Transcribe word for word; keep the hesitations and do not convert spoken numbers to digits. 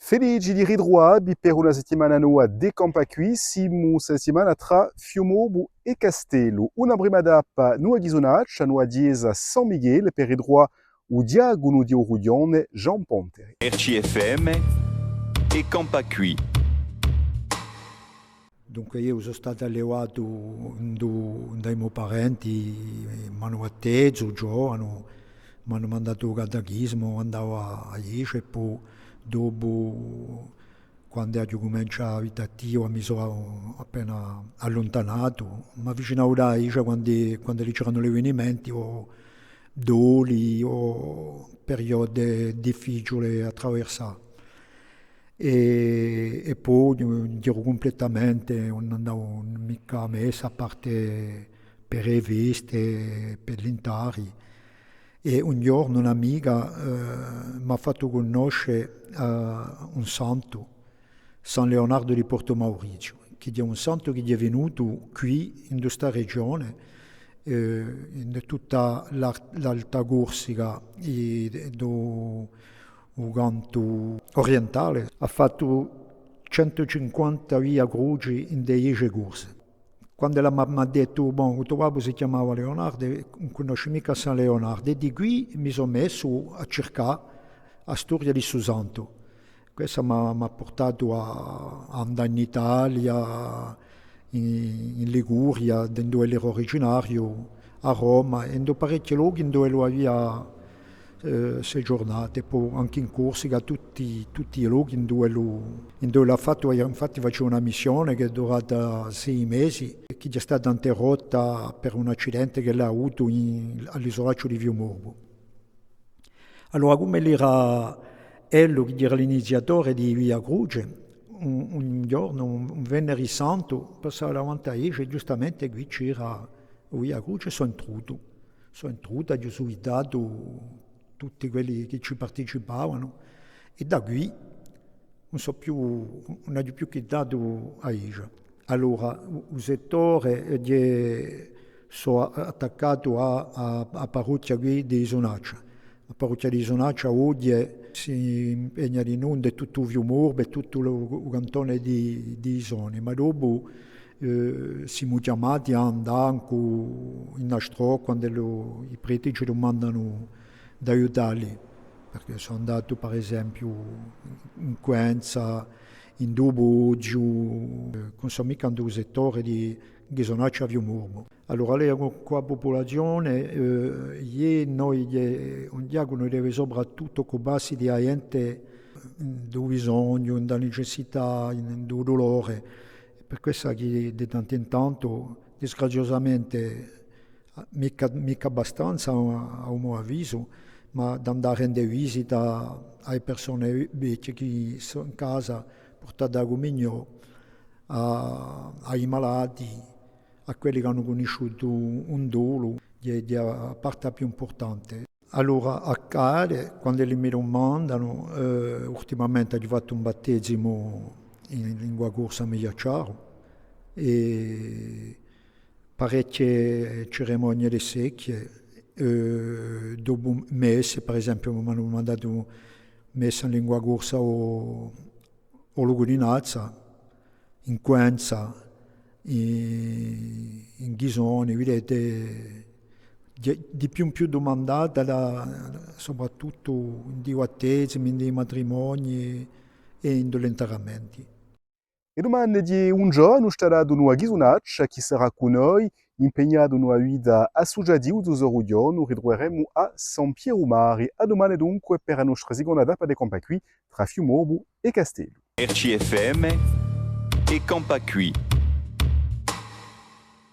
Felici di ritruvà vi per una settimana nova di Campà quì. Simu sta settimana trà Fiumorbu è Castellu. Una prima tappa in a Ghisunaccia, in a chjesa San Michele, per ritruvà u diaconu di u rughjone, Jean Ponteri. R C F M è Campà quì. Dunque, eiu sò statu allevatu in du-, da i mo parenti, m'anu battezu, giovanu, m'anu mandatu à u catechismu, andava à, à a ghjesgia, è po dopu, quandu aghju cuminciatu a vita attiva, mi sò appena alluntanatu, m'avvicinava à a ghjesgia quandu, quandu ci eranu l'evenimenti, o doli, o periodi difficiuli à attraversà. È, è po, eh, ghjeru cumplettamenti, ùn andava micca à messa, à parte per e feste, per l'interri. È un ghjornu un'amica, eh, m'hà fattu cunnosce, eh, un santu, San Leonardu di Portu Mauriziu, chì hè un santu chì hè venutu quì, in sta regione, eh, in tutta l'ar-, l'Alta Corsica, è, è do, u cantu orientale, hà fattu centu cinquanta via cruci in e ghjesgie corse. Quandu ella m'hà, m'hà dettu, bon, u to babbu si chjamava Leonardu, è ùn cunnosci micca San Leonardu, è di quì mi sò messu à circà a storia di stu santu. Quessa m'hà, m'hà purtatu à, à andà in Italia, in, in Liguria, da induve ellu era originariu, à Roma, è in parechji lochi induve ellu avia, eh, sughjurnatu, è po ancu in Corsica, tutti, tutti i lochi induve ellu, induve ellu hà fattu, infatti facia una missione chì hè durata sei mesi, è chì hè stata interrotta per un accidente ch'ellu hà avutu in, à l'Isulacciu di Fiumorbu. Allora, cum'ellu era ellu chì era l'iniziatore di Via Cruce, un, un ghjornu, un, un vennari santu, passava davanti à a ghjesgia è ghjustamente quì c'era Via Cruce, sò intrutu. Sò intrutu, aghju salutatu tutti quelli chì ci participavanu, è da quì ùn sò più, ùn aghju più chitatu a ghjesgia. Allora, u, u settore, eh, ghjè, sò a-, attaccatu à, à, à a parrocchia quì di Ghisunaccia. A parrocchia di Ghisunaccia oghje si impegna dinù indè tuttu u Fiumorbu è tuttu u, u cantone di, di Ghisoni, ma dopu, eh, simu chjamati à andà ancu in altrò quand'ellu, i preti ci dumandanu d'aiutalli, perchè sò andatu, per esempiu, in Quenza, in u Poghju, eh, ùn sò micca in u settore di Ghisunaccia Fiumorbu. Allora, l'idea cù, cù a pupulazione, eh, hè, noi, hè, un diaconu deve soprattuttu occupassi di a ghjente in u bisognu, in a necessità, in, in u dulore. Hè per quessa chì di tantu in tantu, disgraziosamente, micca, micca abbastanza à, à u mo avisu, ma d'andà à rende visita à e persone vechje chì sò in casa, purtà a cumuniò à, à i malati, à quelli chì anu cunnisciutu un dolu, hè, hè a parte più impurtante. Allora, accade, quand'elli mi dumandanu, eh, ultimamente aghju fattu un battesimu in lingua corsa à Migliacciaru, è parechje cerimonie d'esequie, eh, dopu messe, per esempiu, m'anu dumandatu messa in lingua corsa o, o locu di Nazza, in Quenza, in, in Ghisoni, videte, di, di più in più dumandata da, soprattuttu in i battesimi, in i matrimonii è in l'interramenti. È dumane hè un ghjovanu stallatu in a Ghisunaccia chì sarà cù noi, impegnatu in a vita assuciativa di u so rughjone, u ritruveremu à Sampieru Mari. À dumane dunque per a nostra seconda tappa di Campà quì, trà Fiumorbu è Castellu. R C F M è Campà quì.